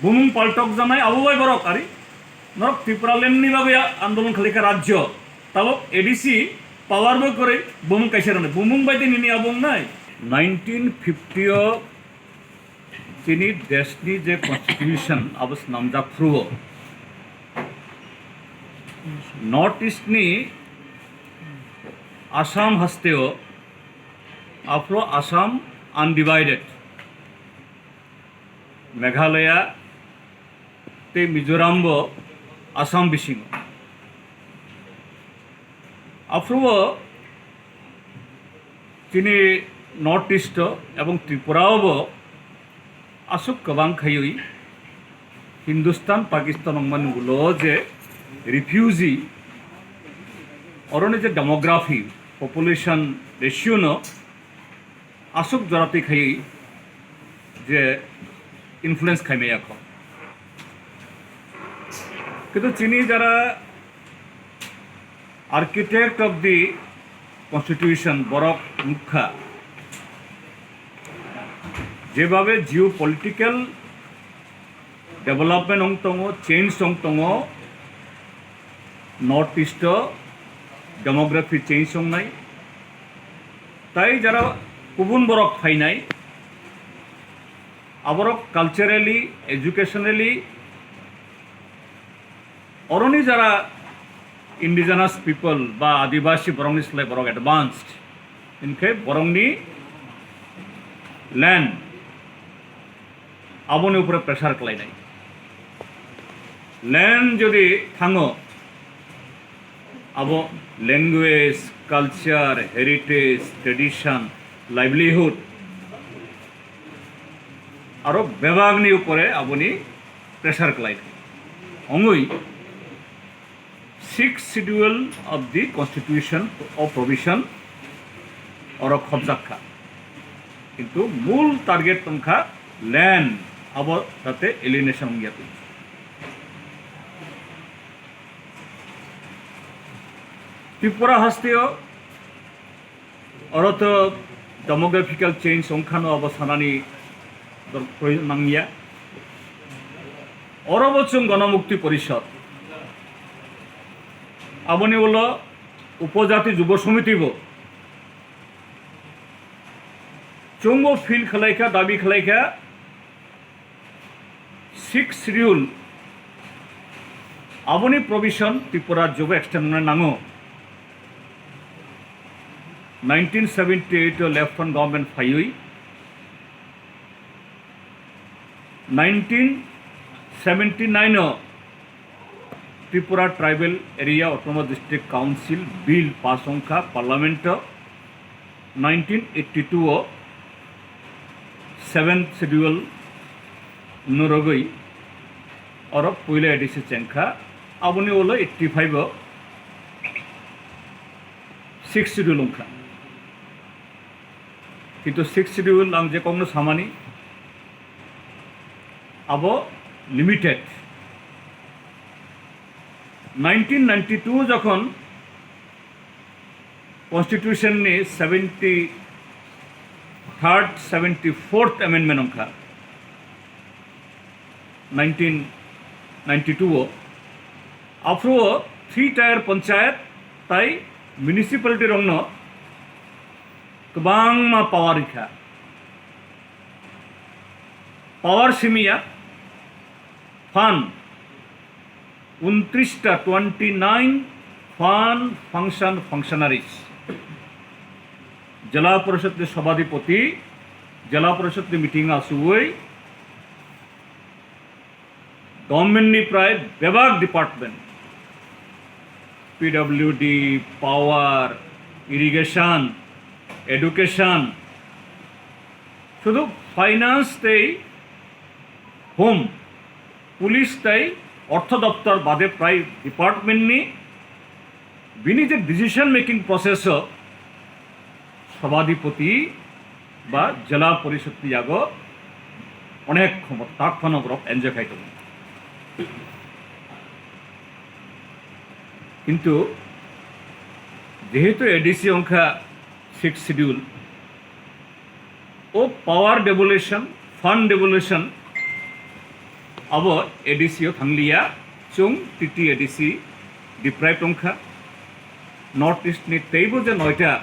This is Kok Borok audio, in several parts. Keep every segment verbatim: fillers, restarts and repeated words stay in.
Bumung paltok janai abo bai borok ari. Norok Tipraland ni bagwi andolon khlaikha rajyo. Tabok A D C power bo kwrwi bumung kaisa rwnai. Bumung bai de nini abo wngnai. Nineteen fifty o chini deshni je constitution abo snamjak phuru o North East ni Assam haste o aphuru Assam undivided. Meghalaya tei Mizoram bo Assam bisingo. Aphuru o chini North East o ebong Tripura o bo aswk kwbang khaiwi Hindustan, Pakistan wngmani ulo je refugee, oroni je demography, population ratio no aswk jora twi khaiwi je influence khaimaya kho. Kintu chini jara architect of the constitution borok wngkha, jebabe geopolitical development wng tongo, change wng tongo, North East o demography change wngnai. Tai jara kubun borok phainai, aborok culturally, educationally, oroni jara indigenous people ba adibasi borokni slai borok advanced, hinkhe borokni land aboni upore pressure khlainai. Land jodi thango, abo language, culture, heritage, tradition, livelihood, aro bebakni upore aboni pressure khlainai. Ongwi Sixth Schedule of the Constitution of Provision oro khobjak kha. Kintu mul target wngkha land, abo jate alienation wngya twi. Tripura hasteo oro to demographical change wngkhano abo sanani dor-, proyojon nangya. Oro bo chwng Ganamukti Porishad, aboni ulo Upojati Jubo Somiti bo chwngbo feel khlaikha, dabi khlaikha, Sixth Schedule, aboni provision Tripura jobo extend wngna nango. Nineteen seventy eight o Left Front government phaiwi nineteen seventy nine o Tripura Tribal Area Autonomous District Council Bill pass wngkha Parliament o. Nineteen eighty two o Seventh Schedule norogwi oro puila A D C chengkha, aboni ulo eighty five o Sixth Schedule wngkha. Kintu Sixth Schedule ang je kokno samani, abo limited. Nineteen ninety two jokhon Constitution ni seventy third, seventy fourth amendment wngkha nineteen ninety two o. Aphuru o three tier panchayat tai municipality rokno kwbangma power rikha. Power simiya, fund, untris ta, twenty nine fund function functionaries, Jila Porishad ni Sabhadipati, Jila Porishad ni meeting asugwi, government ni prai bebak department, P W D, power, irrigation, education, sudu finance tei home, police tei ortho doptor bade prai department ni bini je decision making process o Sabhadipati ba Jila Porishad ni yago onek khomota tak phano borok enjoy khai tongo. Kintu jehetu A D C wngkha Sixth Schedule, o power devolution, fund devolution, Abo A D C o thangliya, chwng T T A D C deprive wngkha. North East ni teibo je noita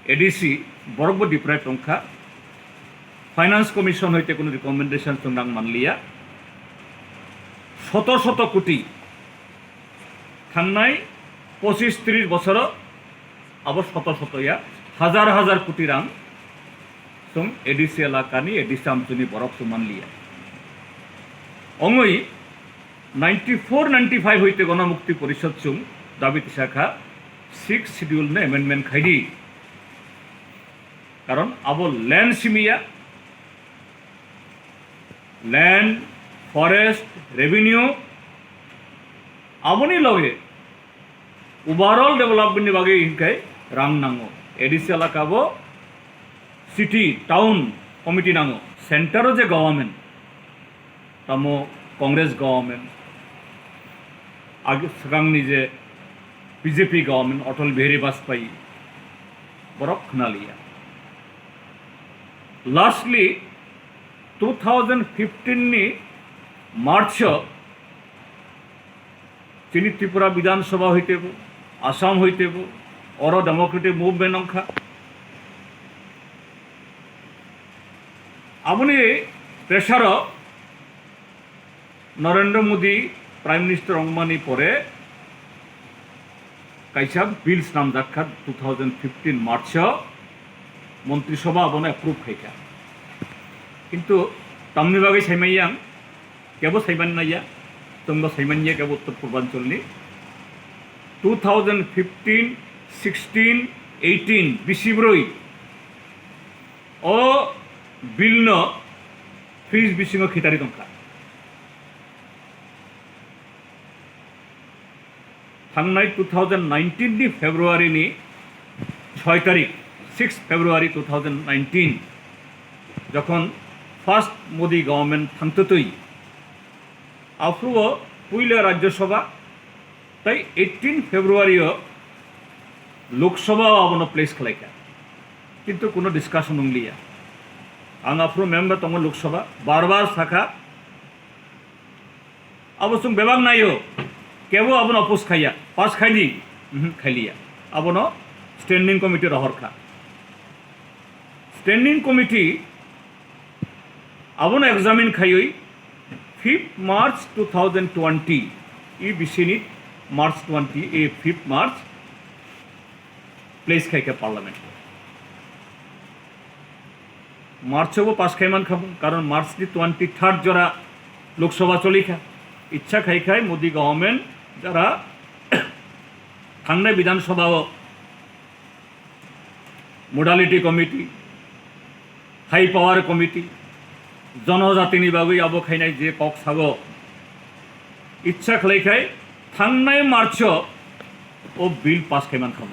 A D C borokbo deprive wngkha. Finance Commission hoite kuno recommendation chwng rang manliya. Shoto shoto koti thangnai pochish trish bosoro abo shoto shoto ya, hazar hazar koti rang chwng A D C elakani, A D C amchuni borok chwng manliya. Ongwi ninety four ninety five hoite Ganamukti Porishod chwng dabi tisakha, sixth schedule no amendment khaidi. Karon abo land simiya, land, forest, revenue, aboni loge overall development ni bagwi hinkhai rang nango. A D C elaka bo city, town committee nango. Center o je government, tamo Congress government, ag-, swkangni je B J P government, Atal Bihari Vajpayee, borok khwnaliya. Lastly, two thousand fifteen ni March o chini Tripura Bidhan Sabha hoitebo, Assam hoitebo, oro democratic movement wngkha. Aboni pressure o Narendra Modi Prime Minister wngmani pore kaisa bill snamjak kha two thousand fifteen March o, Montri Sabha abono approve khai kha. Kintu tamni bagwi saimanya ang, kebo saiman naiya, chwngbo saiman ya kebo Uttor Purbanchal ni. Two thousand fifteen, sixteen, eighteen, bisi brwi o bill no fridge bisingo khitari tongkha. Thangnai two thousand nineteen ni February ni soi tarik, six February two thousand nineteen, jokhon first Modi government thangtutwi, aphuru o puila Rajya Sabha, tai eighteen February o Lok Sabha o abono place khlaikha. Kintu kuno discussion wngliya. Ang aphuru member tongo Lok Sabha, bar bar sakha, abo chwng bebak naio, kebo abono oppose khaiya, pass khaidi, mhm, khailiya. Abono standing committee rohorkha. Standing committee abono examine khaiwi fifth March two thousand twenty, e bisini March twenty, e fifth March place khaikha parliament. March o bo pass khai mankha, karon March ni twenty third jora Lok Sabha cholikha. Ichha khai khai Modi government jara thangnai Bidhan Sabha o modality committee, high power committee, jonojatini bagwi abo khainai je kok sago, ichha khlai khai thangnai March o o bill pass khai mankha,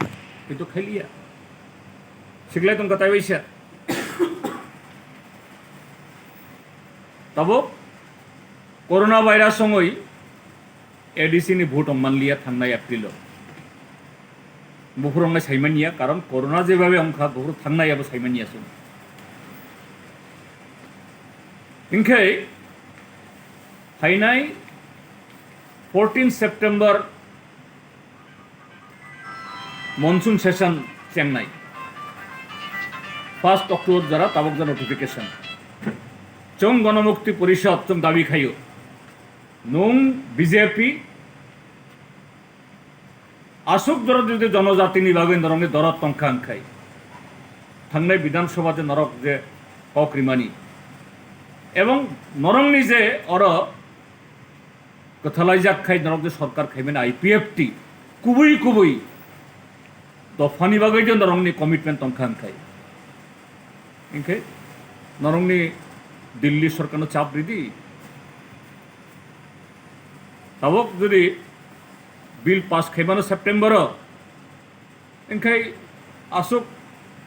kintu khailiya. Siklai tongkha tai waisa. Tabuk corona virus wngwi A D C ni vote wng manliya thangnai April o. Buphuru wngna saimanya, karon corona jebabe wngkha, buphuru thangnai abo saimanya chwng. Hinkhe phainai fourteen September monsoon session chengnai. First October jora tabuk jora notification. Chwng Ganamukti Porishad chwng dabi khaio. Nwng B J P aswk jora jodi jonojatini bagwi norokni dorot tongkha hwnkhai, thangnai Bidhan Sabha je norok je kok rimani, ebong norokni je oro kwthalaijak khai norok je sorkar khaimani I P F T, kubui kubui dophani bagwi je norokni commitment tongkha hwnkhai, hinkhe norokni Delhi sorkarno chap ridi. Tabuk jodi bill pass khaimano September o, hinkhe aswk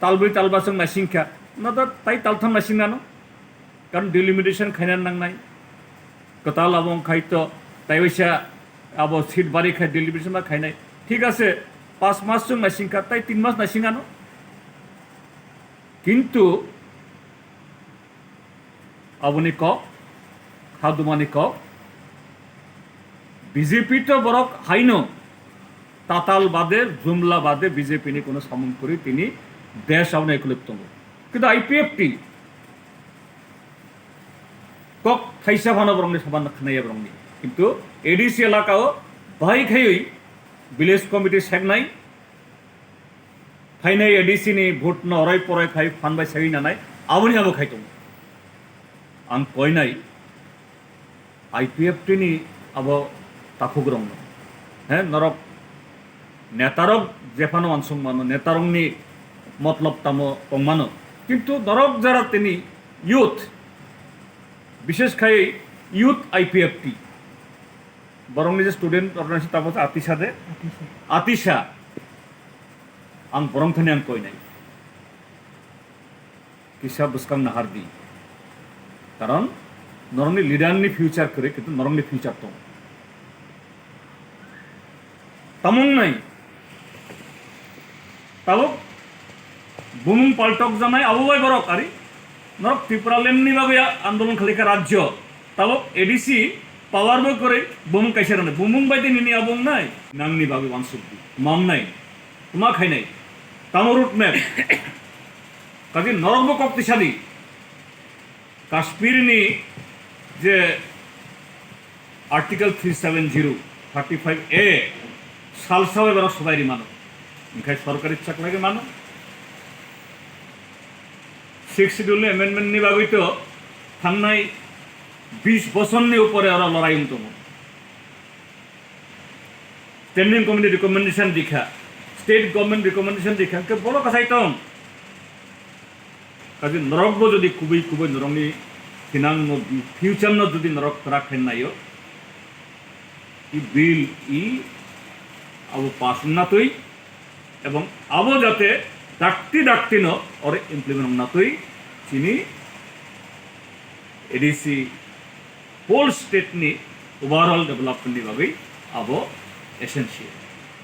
talbrwi talba chwng naisingkha, na da tai taltham naising nano, karon delimitation khaina nangnai. Kwtal abo wngkhai to tai waisa abo seat bari khai delimitation ba khainai. Thik ase, paanch mas chwng naisingkha, tai tin mas naising ano. Kintu aboni kok Hadumani kok, B J P to borok haino tatal bade, jumla bade B J P ni kono samung kwrwi tini desh abono ekuluk tongo. Kintu I P F T kok thaisa phano borokni saban khnaya borokni. Kintu A D C elakao bahai khaiwi village committee seknai, phainai A D C ni vote no orai porai khai phan bai segwi nanai, aboni abo khai tongo. Ang koinai, I P F T ni abo takhukrokno, he, norok netarok jephano uansuk mano, netarokni motlop tamo tongmano, kintu norok jara tini youth, bishesh khai youth I P F T, borokni je student organization tamo atisa de, atisa, ang borok thani ang koinai. Kisa bwskang nahardi. Karon norokni leader ni future kwrwi, kintu norokni future tongo. Tamung nai. Tabuk bumung paltok janai abo bai borok ari. Norok Tipraland ni bagwi andolon khali kha rajyo. Tabuk A D C power bo kwrwi bumung kaisa rwnai. Bumung bai de nini abo wngnai. Nangni bagwi uansukdi. Mamnai. Tma khainai. Tamo road map. Kaje norok bo kok tisadi. Kashmir ni je Article three seven zero, thirty five A salsa bai borok swbai ri mano. Hinkhe sorkari chaklai ri mano. Sixth Schedule ni amendment ni bagwi to thangnai bish bosor ni upore oro lorai wng tongo. Standing committee recommendation dikha, state government recommendation dikha, hinkhe bolo kasai tong. Kaje norok bo jodi kubui kubui norokni thinang no, future no jodi norok kwrak khe naio, i bill i abo pass wngna twi, ebong abo jate dakti dakti no oro implement wngna twi chini A D C whole state ni overall development ni bagwi abo essential.